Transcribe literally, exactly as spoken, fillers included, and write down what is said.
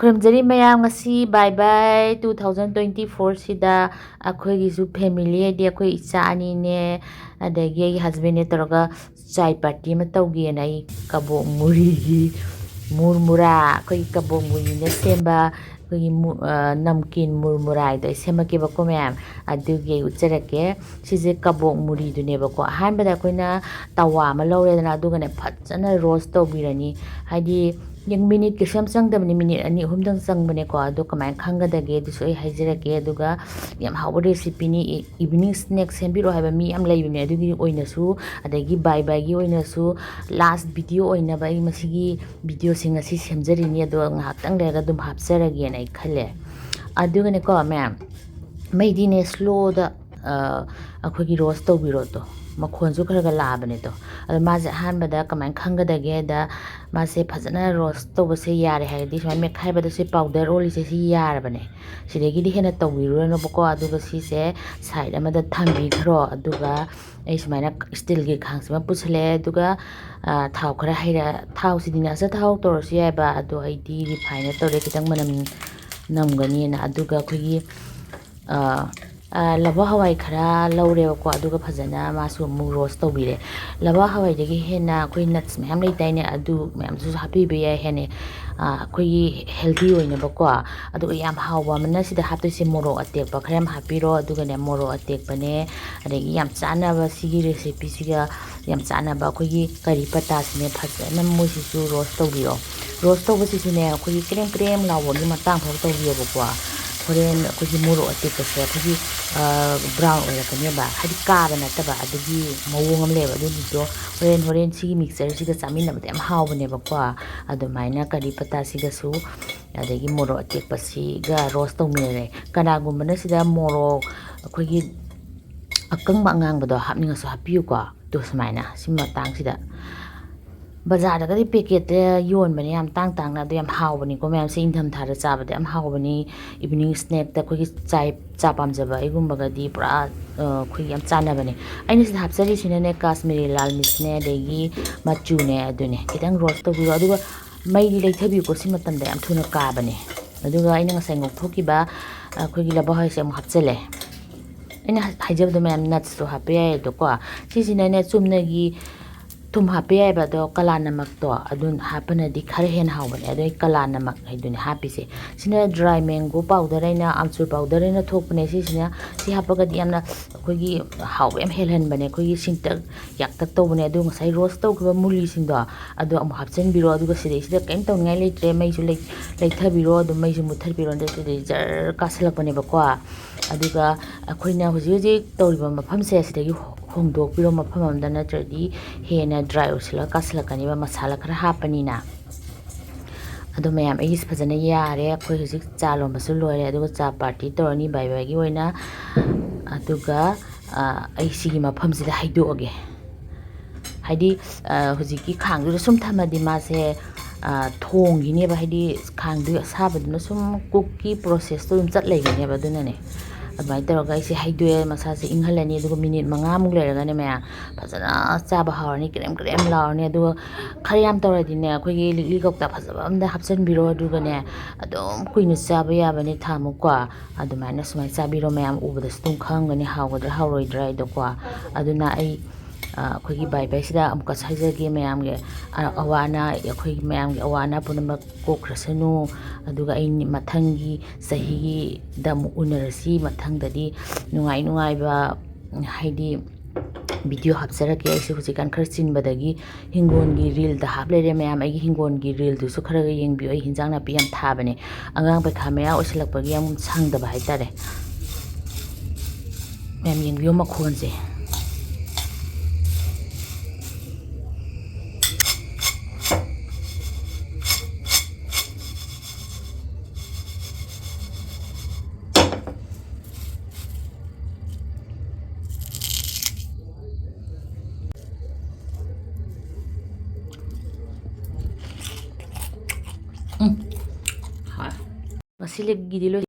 ꯈꯨꯔꯨꯝꯖꯔꯤ ꯃꯌꯥꯝ, ꯉꯁꯤ bye bye two thousand twenty four ꯁꯤꯗ ꯑꯩꯈꯣꯏꯒꯤꯁꯨ family, ꯍꯥꯏꯗꯤ ꯑꯩꯈꯣꯏ ꯏꯆꯥ ꯑꯅꯤꯅꯦ, ꯑꯗꯒꯤ ꯑꯩꯒꯤ husbandꯅꯦ ꯇꯧꯔꯒ chai party ꯑꯃ ꯇꯧꯒꯦꯅ ꯑꯩ ꯀꯕꯣꯛ ꯃꯨꯔꯤꯒꯤ ꯃꯨꯔꯃꯨꯔꯥ, ꯑꯩꯈꯣꯏꯒꯤ ꯀꯕꯣꯛ ꯃꯨꯔꯤꯅ ꯁꯦꯝꯕ ꯑꯩꯈꯣꯏꯒꯤ ꯃꯨ-, ꯑ, ꯅꯝꯀꯤꯟ ꯃꯨꯔꯃꯨꯔꯥ ꯍꯥꯏꯗꯣ ꯑꯩ ꯁꯦꯝꯃꯛꯀꯦꯕꯀꯣ ꯃꯌꯥꯝ꯫ ꯑꯗꯨꯒꯤ ꯑꯩ ꯎꯠꯆꯔꯛꯀꯦ꯫ ꯁꯤꯁꯦ ꯀꯕꯣꯛ ꯃꯨꯔꯤꯗꯨꯅꯦꯕꯀꯣ꯫ ꯑꯍꯥꯟꯕꯗ ꯑꯩꯈꯣꯏꯅ ꯇꯋꯥ ꯑꯃ ꯂꯧꯔꯦꯗꯅ, ꯑꯗꯨꯒꯅꯦ ꯐꯖꯅ roast ꯇꯧꯕꯤꯔꯅꯤ꯫ ꯍꯥꯏꯗꯤ minute ꯀꯩꯁꯨ ꯌꯥꯝ ꯆꯪꯗꯕꯅꯤ, minute ꯑꯅꯤ ꯑꯍꯨꯝꯗꯪ ꯆꯪꯕꯅꯦꯀꯣ꯫ ꯑꯗꯣ ꯀꯃꯥꯏꯅ ꯈꯪꯒꯗꯒꯦ ꯑꯗꯨꯁꯨ ꯑꯩ ꯍꯥꯏꯖꯔꯛꯀꯦ꯫ ꯑꯗꯨꯒ ꯌꯥꯝ ꯍꯥꯎꯕ recipeꯅꯤ, evening snack ꯁꯦꯝꯕꯤꯔꯛꯑꯣ ꯍꯥꯏꯕ ꯃꯤ ꯌꯥꯝ ꯂꯩꯕꯅꯦ꯫ ꯑꯗꯨꯒꯤ ꯑꯣꯏꯅꯁꯨ, ꯑꯗꯒꯤ bye byeꯒꯤ ꯑꯣꯏꯅꯁꯨ, last video ꯑꯣꯏꯅꯕ ꯑꯩ ꯃꯁꯤꯒꯤ videoꯁꯤꯡ ꯑꯁꯤ ꯁꯦꯝꯖꯔꯤꯅꯤ꯫ ꯑꯗꯣ ꯉꯥꯏꯍꯥꯛꯇꯪ ꯂꯩꯔꯒ ꯑꯗꯨꯝ ꯍꯥꯞꯆꯔꯒꯦꯅ ꯑꯩ ꯈꯜꯂꯦ꯫ ꯑꯗꯨꯒꯅꯦꯀꯣ ꯃꯌꯥꯝ, ꯃꯩꯗꯤꯅꯦ slowꯗ, ꯑ, ꯑꯩꯈꯣꯏꯒꯤ roast ꯇꯧꯕꯤꯔꯣꯗꯣ꯫ ꯃꯈꯣꯟꯁꯨ ꯈꯔ ꯈꯔ ꯂꯥꯛꯑꯕꯅꯦꯗꯣ꯫ ꯑꯗꯣ ꯃꯥꯁꯦ ꯑꯍꯥꯟꯕꯗ ꯀꯃꯥꯏꯅ ꯈꯪꯒꯗꯒꯦꯗ, ꯃꯥꯁꯦ ꯐꯖꯅ roast ꯇꯧꯕꯁꯦ ꯌꯥꯔꯦ ꯍꯥꯏꯔꯗꯤ ꯁꯨꯃꯥꯏꯅ ꯃꯦꯠꯈꯥꯏꯕꯗ ꯁꯤ powder ꯑꯣꯜꯂꯤꯁꯦ ꯁꯤ ꯌꯥꯔꯕꯅꯦ꯫ ꯁꯤꯗꯒꯤꯗꯤ ꯍꯦꯟꯅ ꯇꯧꯕꯤꯔꯨꯔꯅꯨꯕꯀꯣ꯫ ꯑꯗꯨꯒ ꯁꯤꯁꯦ side ꯑꯃꯗ ꯊꯝꯕꯤꯈ꯭ꯔꯣ꯫ ꯑꯗꯨꯒ ꯑꯩ ꯁꯨꯃꯥꯏꯅ steelꯒꯤ ꯈꯥꯡꯁꯤꯃ ꯄꯨꯁꯜꯂꯛꯑꯦ꯫ ꯑꯗꯨꯒ, ꯑ, ꯊꯥꯎ ꯈꯔ ꯍꯩꯔ-, ꯊꯥꯎꯁꯤꯗꯤꯅꯦ ꯑꯆꯥꯊꯥꯎ ꯇꯧꯔꯁꯨ ꯌꯥꯏꯕ, ꯑꯗꯣ ꯑꯩꯗꯤ refineꯗ ꯇꯧꯔꯦ, ꯈꯤꯇꯪ ꯃꯅꯝ ꯅꯝꯒꯅꯤꯅ꯫ ꯑꯗꯨꯒ ꯑꯩꯈꯣꯏꯒꯤ, ꯑ, ꯑ, ꯂꯕꯨꯛ ꯍꯋꯥꯏ ꯈꯔ ꯂꯧꯔꯦꯕꯀꯣ, ꯑꯗꯨꯒ ꯐꯖꯅ ꯃꯥꯁꯨ ꯑꯃꯨꯛ roast ꯇꯧꯕꯤꯔꯦ꯫ ꯂꯕꯨꯛ ꯍꯋꯥꯏꯗꯒꯤ ꯍꯦꯟꯅ ꯑꯩꯈꯣꯏ nuts ꯃꯌꯥꯝ ꯂꯩꯗꯥꯏꯅꯦ, ꯑꯗꯨ ꯃꯌꯥꯝꯗꯨꯁꯨ ꯍꯥꯞꯄꯤꯕ ꯌꯥꯏ꯫ ꯍꯦꯟꯅ, ꯑ, ꯑꯩꯈꯣꯏꯒꯤ healthy ꯑꯣꯏꯅꯕꯀꯣ꯫ ꯑꯗꯨꯒ ꯌꯥꯝ ꯍꯥꯎꯕ ꯑꯃꯅ ꯁꯤꯗ ꯍꯥꯞꯇꯣꯏꯁꯦ ꯃꯣꯔꯣꯛ ꯑꯇꯦꯛꯄ ꯈꯔ ꯌꯥꯝ ꯍꯥꯞꯄꯤꯔꯣ꯫ ꯑꯗꯨꯒꯅꯦ ꯃꯣꯔꯣꯛ ꯑꯇꯦꯛꯄꯅꯦ, ꯑꯗꯒꯤ ꯌꯥꯝ ꯆꯥꯟꯅꯕ ꯁꯤꯒꯤ recipeꯁꯤꯒ ꯌꯥꯝ ꯆꯥꯟꯅꯕ ꯑꯩꯈꯣꯏꯒꯤ ꯀꯔꯤ ꯄꯇꯥꯁꯤꯅꯦ ꯐꯖꯅ ꯃꯣꯏꯁꯤꯁꯨ roast ꯇꯧꯕꯤꯔꯣ꯫ Roast ꯇꯧꯕꯁꯤꯁꯨꯅꯦ ꯑꯩꯈꯣꯏꯒꯤ ꯀ꯭ꯔꯦꯝ ꯀ꯭ꯔꯦꯝ ꯂꯥꯎꯕꯒꯤ ꯃꯇꯥꯡ ꯐꯥꯎ ꯇꯧꯕꯤꯌꯣꯕꯀꯣ꯫ ꯍꯣꯔꯦꯟ ꯑꯩꯈꯣꯏꯒꯤ ꯃꯣꯔꯣꯛ ꯑꯇꯦꯛꯄꯁꯦ ꯑꯩꯈꯣꯏꯒꯤ, ꯑ, brown ꯑꯣꯏꯔꯛꯀꯅꯦꯕ, ꯍꯥꯏꯗꯤ ꯀꯥꯕ ꯅꯠꯇꯕ, ꯑꯗꯨꯒꯤ ꯃꯑꯣꯡ ꯑꯃ ꯂꯩꯌꯦꯕ꯫ ꯑꯗꯨꯒꯤꯗꯣ ꯍꯣꯔꯦꯟ, ꯍꯣꯔꯦꯟ ꯁꯤꯒꯤ mixtureꯁꯤꯒ ꯆꯥꯃꯤꯟꯅꯕꯗ ꯌꯥꯝ ꯍꯥꯎꯕꯅꯦꯕꯀꯣ꯫ ꯑꯗꯨꯃꯥꯏꯅ ꯀꯔꯤ ꯄꯇꯥꯁꯤꯒꯁꯨ, ꯑꯗꯒꯤ ꯃꯣꯔꯣꯛ ꯑꯇꯦꯛꯄꯁꯤꯒ roast ꯇꯧꯃꯤꯟꯅꯔꯦ꯫ ꯀꯅꯥꯒꯨꯝꯕꯅ ꯁꯤꯗ ꯃꯣꯔꯣꯛ ꯑꯩꯈꯣꯏꯒꯤ ꯑꯀꯪꯕ ꯑꯉꯥꯡꯕꯗꯣ ꯍꯥꯞꯅꯤꯡꯉꯁꯨ ꯍꯥꯞꯄꯤꯌꯨꯀꯣ꯫ ꯑꯗꯨ ꯁꯨꯃꯥꯏꯅ ꯁꯤ ꯃꯇꯥꯡꯁꯤꯗ꯫ ꯕꯖꯥꯔꯗꯒꯗꯤ packetꯇ ꯌꯣꯟꯕꯅꯦ ꯌꯥꯝ ꯇꯥꯡ ꯇꯥꯡꯅ, ꯑꯗꯨ ꯌꯥꯝ ꯍꯥꯎꯕꯅꯤꯀꯣ ꯃꯌꯥꯝ꯫ ꯁꯤ ꯏꯪꯊꯝꯊꯥꯗ ꯆꯥꯕꯗ ꯌꯥꯝ ꯍꯥꯎꯕꯅꯤ꯫ Evening snackꯇ ꯑꯩꯈꯣꯏꯒꯤ ꯆꯥꯏ, ꯆꯥ ꯄꯥꯝꯖꯕ ꯑꯩꯒꯨꯝꯕꯒꯗꯤ ꯄꯨꯔꯥ, ꯑ, ꯑꯩꯈꯣꯏꯒꯤ ꯌꯥꯝ ꯆꯥꯟꯅꯕꯅꯦ꯫ ꯑꯩꯅ ꯁꯤꯗ ꯍꯥꯞꯆꯔꯤꯁꯤꯅꯅꯦ ꯀꯥꯁꯃꯤꯔꯤ ꯂꯥꯜ ꯃꯤꯔꯆꯅꯦ, ꯑꯗꯒꯤ ꯃꯆꯨꯅꯦ, ꯑꯗꯨꯅꯦ꯫ ꯈꯤꯇꯪ roast ꯇꯧꯕꯤꯔꯣ꯫ ꯑꯗꯨꯒ ꯃꯩꯗꯤ ꯂꯩꯊꯕꯤꯌꯨꯀꯣ, ꯁꯤ ꯃꯇꯝꯗ ꯌꯥꯝ ꯊꯨꯅ ꯀꯥꯕꯅꯦ꯫ ꯑꯗꯨꯒ ꯑꯩꯅ ꯉꯁꯥꯏ ꯉꯧꯊꯣꯛꯈꯤꯕ ꯑꯩꯈꯣꯏꯒꯤ ꯂꯕꯨꯛ ꯍꯋꯥꯏꯁꯦ ꯑꯃꯨꯛ ꯍꯥꯞꯆꯤꯜꯂꯦ꯫ ꯑꯩꯅ ꯍꯥꯏꯖꯕꯗꯣ ꯃꯌꯥꯝ, ꯅꯠꯁꯇꯣ ꯍꯥꯞꯄ ꯌꯥꯏ꯫ ꯑꯗꯣꯀꯣ, ꯁꯤꯁꯤꯅꯅꯦ ꯆꯨꯝꯅꯒꯤ ꯊꯨꯝ ꯍꯥꯞꯄ ꯌꯥꯏꯑꯕ, ꯑꯗꯣ ꯀꯂꯥ ꯅꯃꯛꯇꯣ ꯑꯗꯨ ꯍꯥꯞꯄꯅꯗꯤ ꯈꯔ ꯍꯦꯟꯅ ꯍꯥꯎꯕꯅꯦ꯫ ꯑꯗꯣ ꯑꯩ ꯀꯂꯥ ꯅꯃꯛ ꯍꯥꯏꯗꯨꯅꯦ ꯍꯥꯞꯄꯤꯁꯦ꯫ ꯁꯤꯅ ꯗ꯭ꯔꯥꯏ ꯃꯦꯡꯒꯣ ꯄꯥꯎꯗꯔ ꯑꯩꯅ ꯑꯥꯝꯆꯨꯔ ꯄꯥꯎꯗꯔ ꯑꯩꯅ ꯊꯣꯛꯄꯅꯦ꯫ ꯁꯤꯁꯤꯅ, ꯁꯤ ꯍꯥꯞꯄꯒꯗꯤ ꯌꯥꯝꯅ ꯑꯩꯈꯣꯏꯒꯤ ꯍꯥꯎꯕ ꯌꯥꯝ ꯍꯦꯜꯍꯟꯕꯅꯦ꯫ ꯑꯩꯈꯣꯏꯒꯤ ꯁꯤꯡꯇꯛ ꯌꯥꯛꯇꯛ ꯇꯧꯕꯅꯦ꯫ ꯑꯗꯣ ꯉꯁꯥꯏ ꯔꯣꯁ ꯇꯧꯈꯤꯕ ꯃꯨꯂꯤꯁꯤꯡꯗꯣ ꯑꯗꯣ ꯑꯃꯨꯛ ꯍꯥꯞꯆꯤꯟꯕꯤꯔꯣ꯫ ꯑꯗꯨꯒ ꯁꯤꯗꯩꯁꯤꯗ ꯀꯔꯤꯝ ꯇꯧꯅꯤꯡꯉꯥꯏ ꯂꯩꯇ꯭ꯔꯦ, ꯃꯩꯁꯨ ꯂꯩ-, ꯂꯩꯊꯕꯤꯔꯣ꯫ ꯑꯗꯨꯝ ꯃꯩꯁꯨ ꯃꯨꯠꯊꯠꯄꯤꯔꯣ, ꯅꯠꯇ꯭ꯔꯗꯤ ꯖꯔ ꯀꯥꯁꯜꯂꯛꯄꯅꯦꯕꯀꯣ꯫ ꯑꯗꯨꯒ ꯑꯩꯈꯣꯏꯅ ꯍꯧꯖꯤꯛ ꯍꯧꯖꯤꯛ ꯇꯧꯔꯤꯕ ꯃꯐꯝꯁꯦ ꯑꯁꯤꯗꯒꯤ ꯍꯣꯡꯗꯣꯛꯄꯤꯔꯣ ꯃꯐꯝ ꯑꯃꯗ, ꯅꯠꯇ꯭ꯔꯗꯤ ꯍꯦꯟꯅ ꯗ꯭ꯔꯥꯏ ꯑꯣꯏꯁꯤꯜꯂꯒ ꯀꯥꯁꯤꯜꯂꯛꯀꯅꯦꯕ, ꯃꯁꯥꯂꯥ ꯈꯔ ꯍꯥꯞꯄꯅꯤꯅ꯫ ꯑꯗꯣ ꯃꯌꯥꯝ, ꯑꯩꯒꯤꯁꯦ ꯐꯖꯅ ꯌꯥꯔꯦ꯫ ꯑꯩꯈꯣꯏ ꯍꯧꯖꯤꯛ ꯆꯥ ꯂꯣꯟꯕꯁꯨ ꯂꯣꯏꯔꯦ, ꯑꯗꯨꯒ ꯆꯥ ꯄꯥꯔꯇꯤ ꯇꯧꯔꯅꯤ ꯕꯥꯏ ꯕꯥꯏꯒꯤ ꯑꯣꯏꯅ꯫ ꯑꯗꯨꯒ, ꯑ, ꯑꯩ ꯁꯤꯒꯤ ꯃꯐꯝꯁꯤꯗ ꯍꯩꯗꯣꯛꯑꯒꯦ꯫ ꯍꯥꯏꯗꯤ, ꯑ, ꯍꯧꯖꯤꯛꯀꯤ ꯈꯥꯡꯗꯨꯗ ꯁꯨꯝ ꯊꯝꯃꯗꯤ ꯃꯥꯁꯦ, ꯑ, ꯊꯣꯡꯈꯤꯅꯦꯕ꯫ ꯍꯥꯏꯗꯤ ꯈꯥꯡꯗꯨꯒꯤ ꯑꯁꯥꯕꯗꯨꯅ ꯁꯨꯝ ꯀꯨꯛꯀꯤ ꯄ꯭ꯔꯣꯁꯦꯁꯇꯣ ꯑꯗꯨꯝ ꯆꯠ ꯂꯩꯒꯅꯦꯕ꯫ ꯑꯗꯨꯅꯅꯦ ꯑꯗꯨꯃꯥꯏꯅ ꯇꯧꯔꯒ ꯑꯩꯁꯦ ꯍꯩꯗꯣꯛꯑꯦ꯫ ꯃꯁꯥꯁꯦ ꯏꯪꯍꯜꯂꯅꯤ, ꯑꯗꯨꯒ ꯃꯤꯅꯤꯠ ꯃꯉꯥꯃꯨꯛ ꯂꯩꯔꯒꯅꯦ ꯃꯌꯥꯝ ꯐꯖꯅ ꯆꯥꯕ ꯍꯥꯎꯔꯅꯤ, ꯀ꯭ꯔꯦꯝ ꯀ꯭ꯔꯦꯝ ꯂꯥꯎꯔꯅꯤ꯫ ꯑꯗꯨꯒ ꯈꯔ ꯌꯥꯝ ꯇꯧꯔꯗꯤꯅꯦ, ꯑꯩꯈꯣꯏꯒꯤ ꯂꯤꯛꯂꯤ ꯀꯧꯇꯥ ꯐꯖꯕ ꯑꯃꯗ ꯍꯥꯞꯆꯤꯟꯕꯤꯔꯣ, ꯑꯗꯨꯒꯅꯦ ꯑꯗꯨꯝ ꯀꯨꯏꯅ ꯆꯥꯕ ꯌꯥꯕꯅꯤ ꯊꯥ ꯃꯨꯛꯀꯣ꯫ ꯑꯗꯨꯃꯥꯏꯅ ꯁꯨꯃꯥꯏꯅ ꯆꯥꯕꯤꯔꯣ꯫ ꯃꯌꯥꯝ ꯎꯕꯗꯁꯨ ꯑꯗꯨꯝ ꯈꯪꯉꯝꯒꯅꯤ ꯍꯥꯎꯒꯗ꯭ꯔꯥ ꯍꯥꯎꯔꯣꯏꯗ꯭ꯔꯥ ꯍꯥꯏꯗꯣꯀꯣ꯫ ꯑꯗꯨꯅ ꯑꯩ, ꯑ, ꯑꯩꯈꯣꯏꯒꯤ ꯕꯥꯏ ꯕꯥꯏꯁꯤꯗ ꯑꯃꯨꯛꯀꯁꯨ ꯍꯥꯏꯖꯒꯦ, ꯃꯌꯥꯝꯒꯤ, ꯑ, ꯑꯋꯥ ꯑꯅꯥ, ꯑꯩꯈꯣꯏꯒꯤ ꯃꯌꯥꯝꯒꯤ ꯑꯋꯥ ꯑꯅꯥ ꯄꯨꯝꯅꯃꯛ ꯀꯣꯛꯈ꯭ꯔꯁꯅꯨ꯫ ꯑꯗꯨꯒ ꯑꯩ ꯃꯊꯪꯒꯤ ꯆꯍꯤꯒꯤꯗ ꯑꯃꯨꯛ ꯎꯅꯔꯁꯤ꯫ ꯃꯊꯪꯗꯗꯤ ꯅꯨꯡꯉꯥꯏ ꯅꯨꯡꯉꯥꯏꯕ, ꯍꯥꯏꯗꯤ, ꯚꯤꯗꯤꯑꯣ ꯍꯥꯞꯆꯔꯛꯀꯦ꯫ ꯑꯩꯁꯦ ꯍꯧꯖꯤꯛꯀꯥꯟ ꯈꯔ ꯆꯤꯟꯕꯗꯒꯤ ꯍꯤꯡꯒꯣꯜꯒꯤ ꯔꯤꯜꯗ ꯍꯥꯞ ꯂꯩꯔꯦ꯫ ꯃꯌꯥꯝ, ꯑꯩꯒꯤ ꯍꯤꯡꯒꯣꯜꯒꯤ ꯔꯤꯜꯗꯨꯁꯨ ꯈꯔꯒ ꯌꯦꯡꯕꯤꯌꯨ꯫ ꯑꯩ ꯍꯤꯟꯖꯥꯡ ꯅꯥꯄꯤ ꯌꯥꯝ ꯊꯥꯕꯅꯦ꯫ ꯑꯉꯥꯡ ꯄꯩꯈꯥ ꯃꯌꯥ ꯑꯣꯏꯁꯤꯜꯂꯛꯄꯒꯤ ꯌꯥꯝ ꯁꯪꯗꯕ ꯍꯥꯏꯇꯥꯔꯦ꯫ ꯃꯌꯥꯝ ꯌꯦꯡꯕꯤꯌꯨ ꯃꯈꯣꯟꯁꯦ꯫ ꯎꯝ꯫ ꯍꯣꯏ꯫ ꯉꯁꯤꯒꯤꯗꯤ ꯂꯣꯏ-